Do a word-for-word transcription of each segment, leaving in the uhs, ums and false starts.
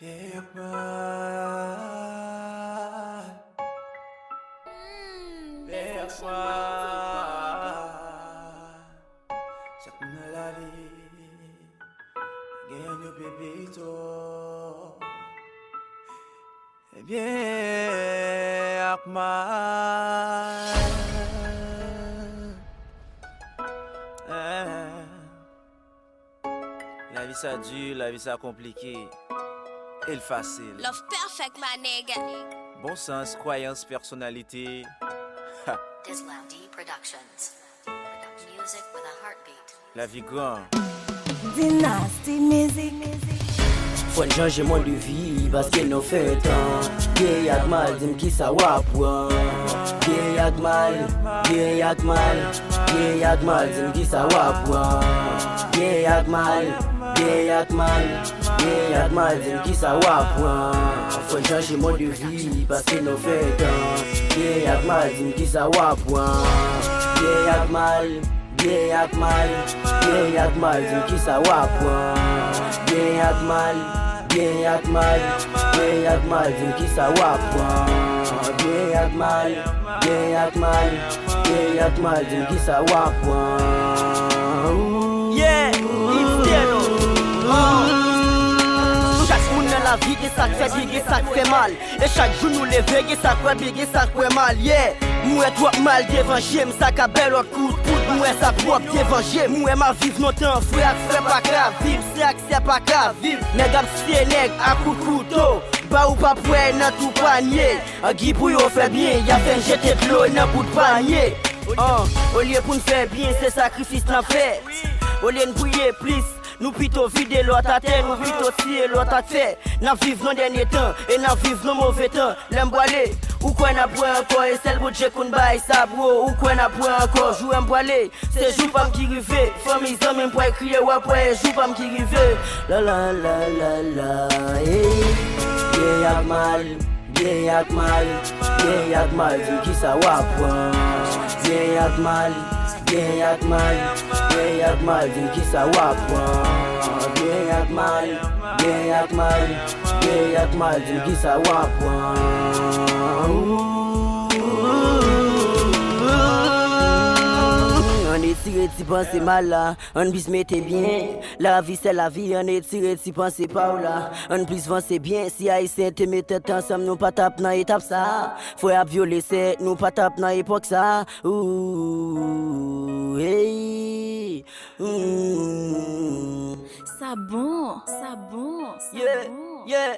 Pèk mal, pèk mal. Chak moun nan lavi gen yon pepito. Byen ak mal. Eh. Lavi sa di, lavi sa konplike. E l fasil. Love perfect, my nigga. Bon sans, kwayans, pèsonalite. Ha. Dislab D Productions. Music with a heartbeat. Lavi gran. Dynasty Music. Fò n chanje mòd de vi, paske nou fè tan. Byen ak mal, di m kisa w ap pran. Byen ak mal, byen ak mal, byen ak mal, di m kisa w ap pran. Byen ak mal, byen ak mal, byen ak mal, di m kisa w ap pran. Fò n chanje mòd de vi, paske nou fè tan. Byen ak mal, di m kisa w ap pran. Byen ak mal, byen ak mal, byen ak mal, di m kisa w ap pran. Byen ak mal, byen ak mal, byen ak mal, di m kisa w ap pran. Byen ak mal, byen ak mal, byen ak mal, di m kisa w ap pran. Yeah, it's Deno. Uh. Chak moun nan lavi gen sa k fè byen, gen sa k fè mal. E chak jou nou leve, gen sa k wè byen, gen sa k wè mal, yeah. M wè twòp mal devan je m, sa ka bèl lòt kout poud. M wè sa twòp devan je m, m wè m ap viv lontan. Frè ak frè pa ka viv, sè ak sè pa ka viv. Nèg ap siye nèg ak kout kouto. Ba ou p ap wè nan tou panye. Angi pou yo fè byen, y ap fè n jete dlo nan bout panye. An, olye pou n fè byen, se sakrifis n ap fè. Olye n priye plis, nou pito vide lòt atè, nou pito tiye lòt ak fè. N ap viv nan dènye tan, e n ap viv nan move tan. Lè m pwale, ou kwè n ap wè ankò, e sèl Bondye konn bay sa, bro. Ou kwè n ap wè ankò, jou m pwale, se jou pa m ki rive. Fanmi, zanmi m pral kriye, w ap wè, e jou pa m ki rive. La, la, la, la, la, ey. Byen ak mal, byen ak mal, byen ak mal, di m kisa w ap pran. Byen ak mal, byen ak mal, byen ak mal, di m kisa w ap pran. Byen ak mal, byen ak mal, byen ak mal, di m kisa w ap pran. Ann etire ti panse mal la, ann plis mete byen. Lavi se lavi, ann etire ti panse pa w la. Ann plis vanse byen, si Ayisyen te met tèt ansanm, nou pa t ap nan etap sa. Frè ap vyole sè, nou pa t ap nan epòk sa. Ooh, hey, ooh. Sa bon, sa bon, sa bon. Yeah, yeah.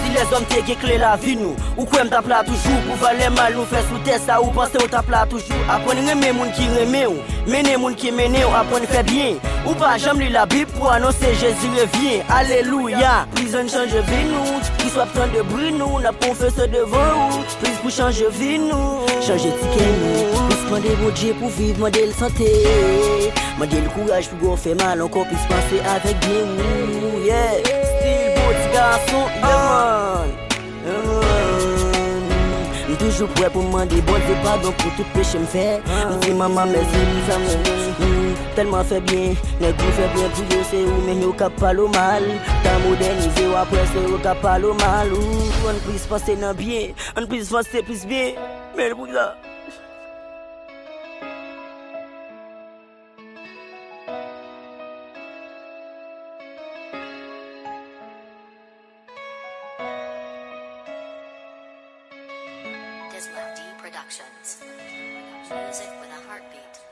Si lèzòm te gen kle lavi nou, ou kwè m t ap la toujou? Pou valè mal nou fè sou tè sa, ou panse w t ap la toujou? Aprann renmen moun ki renmen w, mennen moun ki mennen w, aprann fè byen. Ou pa janm li Labib pou anonse Jezi revyen. Alelouya! Plis ann chanje vi nou, plis w ap tande bri nou, n ap konfese devan ou. Plis pou chanje vi nou, chanje ti kè nou. Plis mande Bondye pou viv, mande l sante. Mande l kouraj pou gon fè mal ankò, plis panse avèk byen ou. Yeah, stil bon ti gason, yeah man. M toujou prè pou m mande Bondye padon pou tout peche m fè. M di manman mèsi pou sa m tèlman fè byen. Nèg ou fè byen pou yo, se ou menm yo k ap pale w mal. Tan modènize w, apre se yo k ap pale w mal. Ou ann plis panse nan byen, ann plis vanse plis byen. Men pou sa. Dislab D Productions. Music with a heartbeat.